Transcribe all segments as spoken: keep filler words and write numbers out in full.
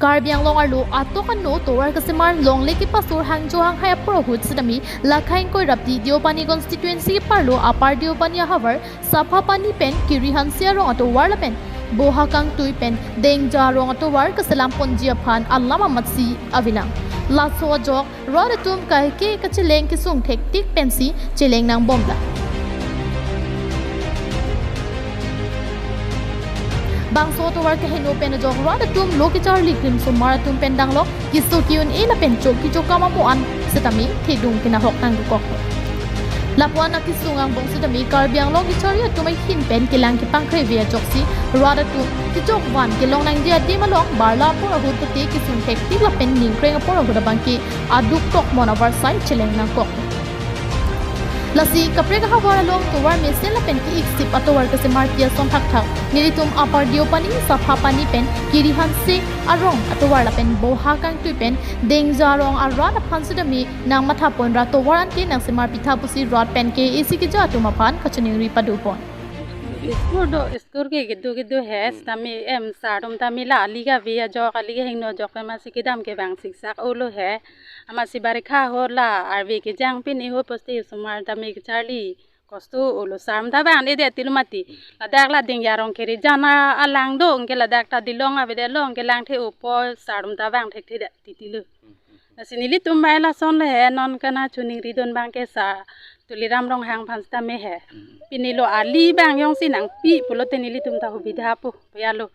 Karbi Anglong arlo atok ano tovar kesemar longle kepasur hangjo hanghai apor ahut sitame lakhai ingkoi ra phli Deopani constituency keparlo Upper Deopani ahavar Saphapani pen Kirihanse arong atovar lapen Bohakangtui pen Dengja arong atovar keselam ponji aphan alam amatsi avelang. Laso ajok rat atum kaike kacheleng kesung thektik pensi cheleng nangbomlang. Bangso tovar keheno pen ajok rat atum lo kecharli krim osomar atum pen danglok keso ke-un-e lapen chokche chokam amo an sitame thedung kenahok nangdukok. Lapu-an akesung angbong sitame Karbi Anglong kechari atum ahin pen kelang kepangkre ave ajoksi rat atum kechokvan kelong nangji adim along barla apor ahut pute kesung thektik lapen ningkreng apor ahut abangke aduk tokmon avarsai cheleng nangkok. Lasi kaprek ahavar along tovar mesen lapen ke-iksip atovar kesemarpi ason thakthak nelitum Upper Deopani, Saphapani pen Kirihanse arong atovar lapen Bohakangtui pen Dengja arong arat aphan sitame nangmathapon ra tovar anke nangsemarpitha pusi rat pen ke isi keja atum aphan kachiningri padopon. School do, school ke kedo kedo he, sitame em sar atum tame la ali kave ajok, ali kehingno ajok amatsi kedam kevang siksak olo he. Amatsi barikha ahut la arve kejang pini ahut poste osomar tame kecharli kosto olo, sar atum ta vang-edet tilo mati. Ladak la Dengja arong kerijan alang do, anke ladak ta dilong avedetlo, anke langthe opo sar atum ta vang thekthedet titilo. Lasi nelitum bai lason le he, non kana chiningridun abangke sar Tuliram Ronghang aphan sitame he. Pini lo ali abang jongsi nangpi pulote nelitum ta hubidha po, piyalo.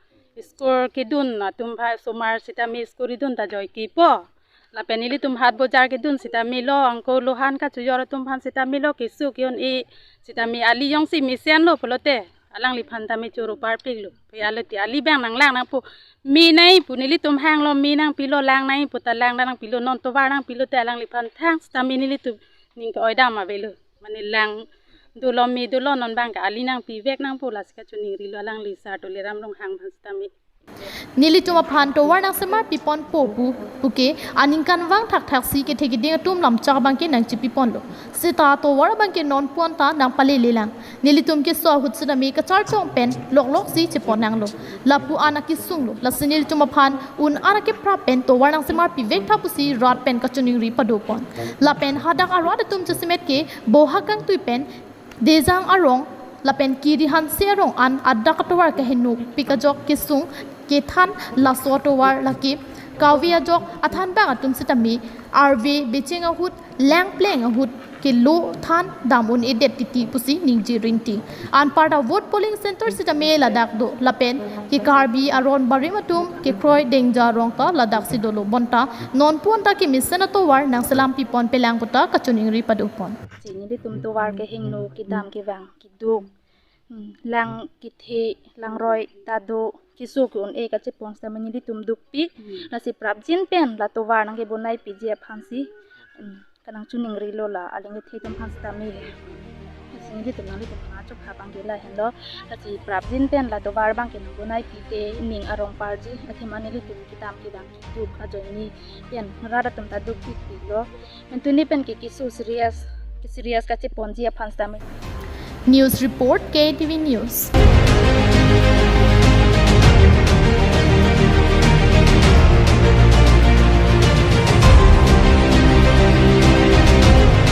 School kedun atum aphan osomar sitame school kedun ta joike po. Lapen nelitum hat bojar kedun sitame lo, angko lohan kachojor atum aphan sitame lo, keso ke-un-e sitame ali jongsi mesenlo pulote alangliphan tame choro parpiklo. Piyalo ti ali abang nanglang nangpo. Me nai pu nelitum hanglo, me nangpilo, lang nai pu ta lang nangpilo, non tovar nangpilote alangliphan thang sitame nelitum ning ke-oidam avelo. Mane lang dolo, me dolo, non abangke ali nangpivek nangpo, lasi kachiningrilo alangli sar Tuliram Ronghang aphan sitame. Nelitum aphan tovar nangsemarpiponpo pu puke aningkanvang thakthaksi kethe keding atum lamchak abangke nangchipiponlo. Seta tovar abangke nonpu-an ta nangpalelelang. Nelitum keso ahut sitame kacharchong pen lokloksi chepon nanglo. Lapu-an akesunglo. Lasi nelitum aphan un-an akeprap pen tovar nangsemarpivektha pusi rat pen kachiningri padopon. Lapen hadak arat atum jasemet ke Bohakangtui pen Dejang arong lapen Kirihanse arong an adak atovar kehenopik ajok kesung kethan laso atovar lake kave ajok athanbang atum sitame arve becheng ahut, lang pleng ahut kelo than dam un-edet titi pusi ningje rinti. Anparta vote polling center sitame ladak do lapen ke Karbi aron barim atum kekroi Dengja arong ta ladaksi dolo bonta nonpu-an ta kemesen atovar nangselampiponpelang pu ta kachiningri padopon. Si nelitum tovar kehingno kedam kevang keduk, hmm, lang kethe langroi ta do, keso ke-un-e kachepon sitame nelitum dukpik. Lasi prapjin pen la tovar nangkebonaipiji aphansi, hmm, kanangchiningrilo la aling kethe atum aphan sitame. Lasi nelitum nanglitum aphan chokha abangke lahenlo. Lasi prapjin pen la tovar abangke nangbonaipite ning arong parji athema nelitum kedam kevang keduk ajoine pen rat atum ta dukpikpiklo. Mentuni pen ke keso serious, serious kacheponji aphan sitame. News report, K T V News.